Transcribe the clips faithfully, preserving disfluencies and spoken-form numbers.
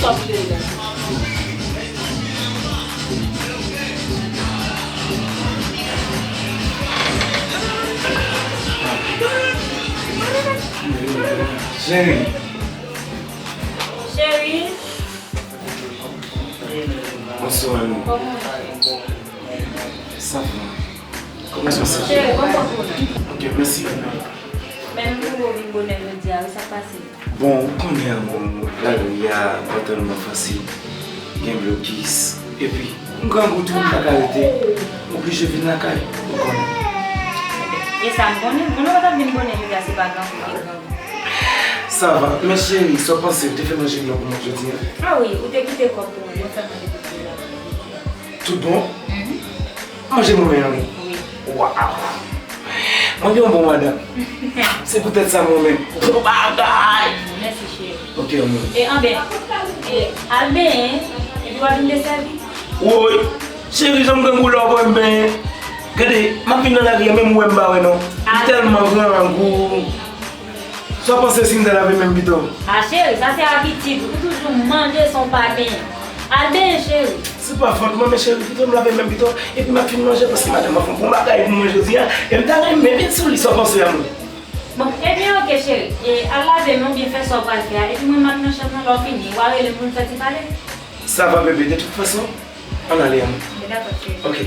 Kòb cheri la. Cheri. Cheri. Bonswa, Annie. Kòman w ye? Sa va. Kòman w ye? Cheri, kòman w ye? Ok, mèsi, Annie. Men m twouve w vin bonè jodi a, wi, sa k pase? Bon, ou konnen, amou, lari a pa tèlman fasil. Gen blokis. Epi, m grangou tou, m pa ka rete. M oblije vin lakay, ou konnen. E sa m konnen. Moun nan pa t ap vin bonè jodi a, se pa grangou ki grangou. Sa va. Men cheri, sa w panse, ou te fè manje blan pou mwen jodi a? A wi, ou te kite kòb pou mwen, mwen fè manje pou timoun yo. Tout bon? Mhm. Manje mwen menm, wi. Wi. Waw! Mwen gen yon bon madanm. Se poutèt sa mwen menm. Bon bagay! Mèsi, cheri. Ok, amou. E anben, e al benyen, epi w a vin desèvi. Woy! Cheri, jan m grangou la, w ap wè m benyen. Gade, m ap vin nan lari a, menm ou wè m pa wè non. M tèlman grangou. Sa w panse si m ta lave men m pito? A cheri, sa se abitid ou, ou toujou manje san w pa benyen. Al benyen cheri. Se pa fòt mwen, men cheri, pito m lave men m pito, epi m ap fin manje, paske madanm an fè yon bon bagay pou mwen jodi a, e m ta renmen vin sou li, sa w panse, amou? Bon, ebyen, oke, cheri, e al lave men w, byen fè sa w pral fè a, epi mwen m ap nan chanm nan, lè w fini, w a rele m pou n fè ti pale. Sa va, bebe, de tout fason, ann ale, amou. Oke, dakò, cheri. Oke.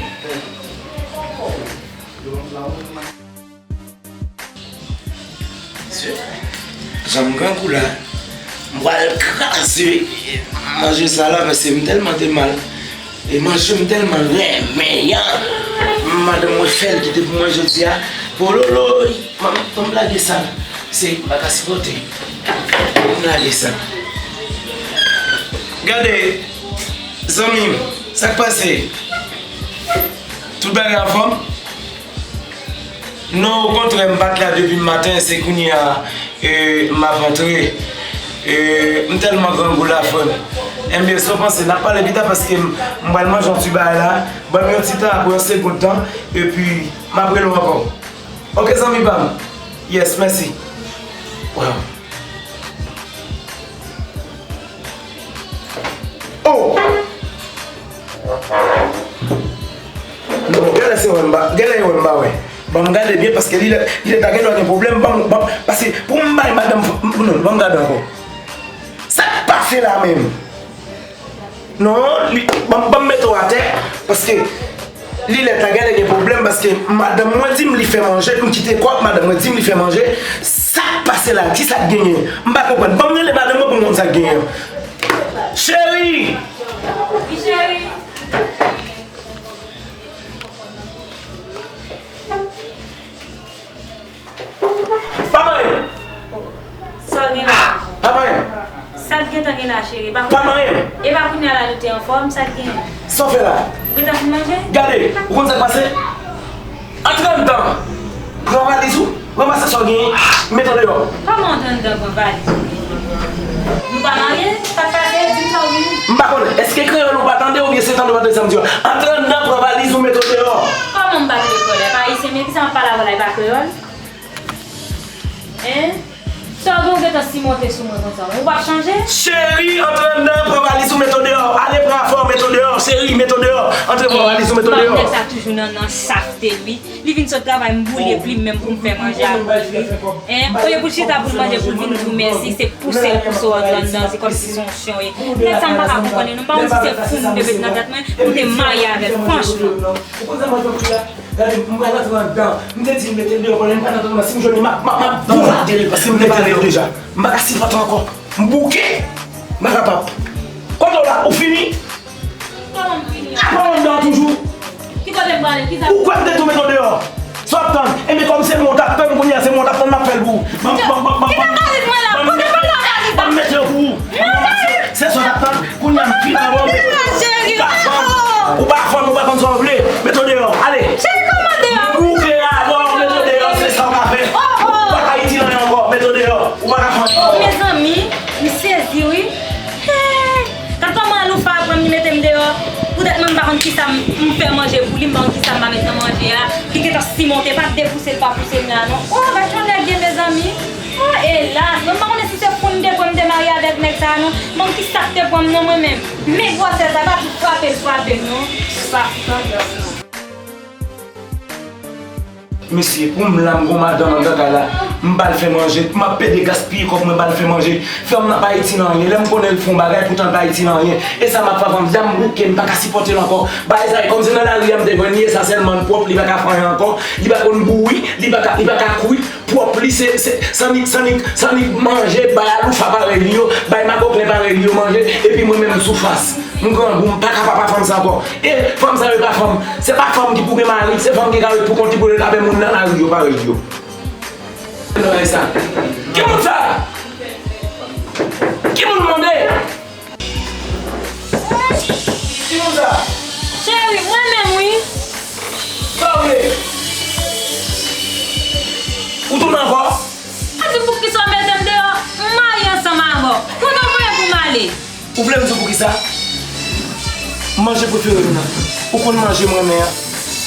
Mesye, jan m grangou la, m pral kraze manje sa la, paske m tèlman te mal. E manje m tèlman renmen an. Madanm mwen fè l kite pou mwen jodi a. Pololoy, ban m lage sa. Se, m pa ka sipòte. Ban m lage sa. Gade, zanmi m, sa k pase? Tout bagay anfòm? Non, okontrè, m pa t la depi maten, se kounye a, e, m ap antre. E, m tèlman grangou la, frè m. Enben, sa w panse, n ap pale pita paske m, m pral manje yon ti bagay la. Ban m yon ti tan, apre yon segond tan, epi m ap rele w ankò. Oke, zanmi pa m. Yes, mèsi. Waw. Oh! Non, genlè se wè m pa, genlè e wè m pa wè. Ban m gade byen, paske li lè, li lè ta gendwa gen pwoblèm, ban m, ban m, paske pou m bay madanm, non, ban m gade ankò. Sa k pase la menm? Non, li, ban m, ban m mete w atè, paske li lè ta genlè gen pwoblèm, paske madanm mwen di m li fè manje, m kite kòb, madanm mwen di m li fè manje. Sa k pase la? Kisa k genyen? M pa konprann. Ban m rele madanm mwen pou m konn sa k genyen. Cheri! Wi, cheri. Pa manyen! Sa w gen la? Pa manyen! Sa k gentan gen la, cheri? Pa manyen! E pa kounye a la nou te anfòm, sa k genyen? Sa w fè la? Ou gentan fin manje? Gade, ou konn sa k pase? Antre anndan! Pran valiz ou, ranmase sa w genyen, mete w deyò. Kòman antre anndan pran valiz ou? Nou pa marye? Sa k pase? Di m sa w genyen. M pa konnen. Èske kreyòl ou pa tande oubyen se tande w pa tande sa m di yo? Antre anndan, pran valiz ou, mete w deyò. Kòman m pa tande kreyòl? E pa ayisyen m ye, kisa m ap pale avè w la, e pa kreyòl? Hein? Sa w gen w gentan simonte sou mwen konsa, ou p ap chanje? Cheri, antre anndan, pran valiz ou, mete w deyò. Ale, pran afè w, mete w deyò. Cheri, mete w deyò. Antre, pran valiz ou, mete w deyò. Nèg sa toujou nan, nan safte, wi. Li vin sot travay, m boule plim menm pou m fè manje a pou li. Hein? Olye pou l chita pou l manje, pou l vin di w mèsi, se pouse l pouse w antre anndan, se kòmsi se yon chen w ye. Nèg sa m pa ka konprann li non, m pa konn si se fou m te met nan tèt mwen, pou m te marye avè l, franchman. Ou konn sa mwen fè pou li la? Gade, m pral rantre anndan. M te di l mete l deyò, konnen m pral rantre anndan. Si m jwenn li, m ap, m ap, m ap boule l, paske m te pale l deja. M pa ka sipòte ankò. M bouke. M pa kapab. Kote w la? Ou fini? Kòman m fini? Ap pran anndan toujou. Ki kote m prale? Kisa? Ou kwè m te tou mete w deyò? Sa w ap tann? Enben, kòm se mwen w t ap tann, kounye a se mwen w t ap tann, m ap fè l pou ou. Ban m, ban m, ban m, ban m. Kite valiz mwen la, kote valiz la? Ban m mete yo pou ou. Ban m valiz. Se sa w t ap tann. Kounye a m fin avè w, mete w deyò. Ou pa fanm, ou pa fanm, ou pa konn sa w vle. Mete w deyò, ale. Cheri, kòman deyò? M bouke avè w, mete w deyò, se sa w ka fè. Ou pa ka itil anyen ankò, mete w deyò. Ou pa ka fè anyen ankò. Oh, mezanmi, m sezi wi. Hey! Gad kòman Aloufa pran m, li mete m deyò. Poutèt mwen m pa konn kisa m, m fè manje pou li, m pa konn kisa m pa met nan manje a. Li gentan simonte, pa depouse l pa pouse m la non. Oh, gad jan nèg ye, mezanmi. Oh, elas, mwen m pa konnen si se fou m te pran m te marye avèk nèg Sa non, bon, kisa k te pran m nan mwen menm? Men gwosè sa, pa tout frape l frape m non. Sa, sa, sa. Mesye, pou m la, m gon madanm anndan kay la, m ba l fè manje, m ap pede gaspiye kòb mwen ba l fè manje. Fanm nan pa itil anyen, lè m konnen l fè yon bagay, poutan l pa itil anyen. E sa m ap fè avè m, dam bouke, m pa ka sipòte l ankò. Bagay sa, e kòmsi nan lari a m te jwenn li, e sa sèlman l pwòp, li pa ka fè anyen ankò, li pa konn bouri, li pa ka, li pa ka kouri. Pwòp li, se, se, s annik, s annik, s annik manje, bay aloufa parèy li yo, bay makòklè parèy li yo manje, epi mwen menm m sou fas. M grangou, m pa ka papa fanm sa ankò. E fanm sa yo e pa fanm. Se pa fanm ki pou gen mari, se fanm ki ka ret pou kont li pou l al avè moun nan lari yo parèy yo. Nan bagay sa. Ki moun sa? Ki moun mande? Ki moun sa? Cheri, mwen menm wi. Sa w vle? Ou tounen ankò? A di poukisa w mete m deyò? M marye ansanm avè w. Kote w voye pou m ale? Ou vle m di w poukisa? Manje prefere m nan. Ou konn manje m renmen an.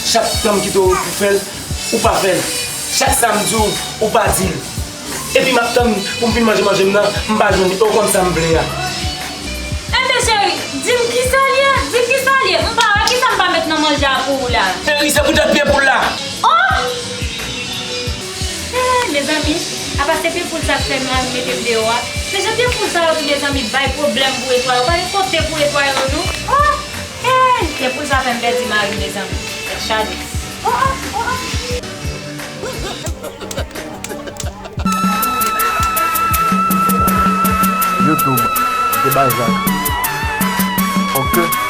Chak tan m kite w pou fè l, ou pa fè l. Chak sa m di w, ou pa di l. Epi m ap tann pou m fin manje manje m nan, m pa jwenn li. E w konn sa m vle a. Enben cheri, di m kisa l ye, di m kisa l ye. M pa wè kisa m pa met nan manje a pou ou la. Cheri, se poutèt pye poul la. Oh! Eh, mezanmi, apa se pye poul sa k fè mari m mete m deyò a? Men jan pye poul sa yo tou, mezanmi, bay pwoblèm pou etwal yo. Pa gen kote pou etwal yo, non. Oh! Eh, pye poul sa fè m pèdi mari m, mezanmi. Tèt chaje. Oh, oh, oh, oh. YouTube, se Balzac. Ok.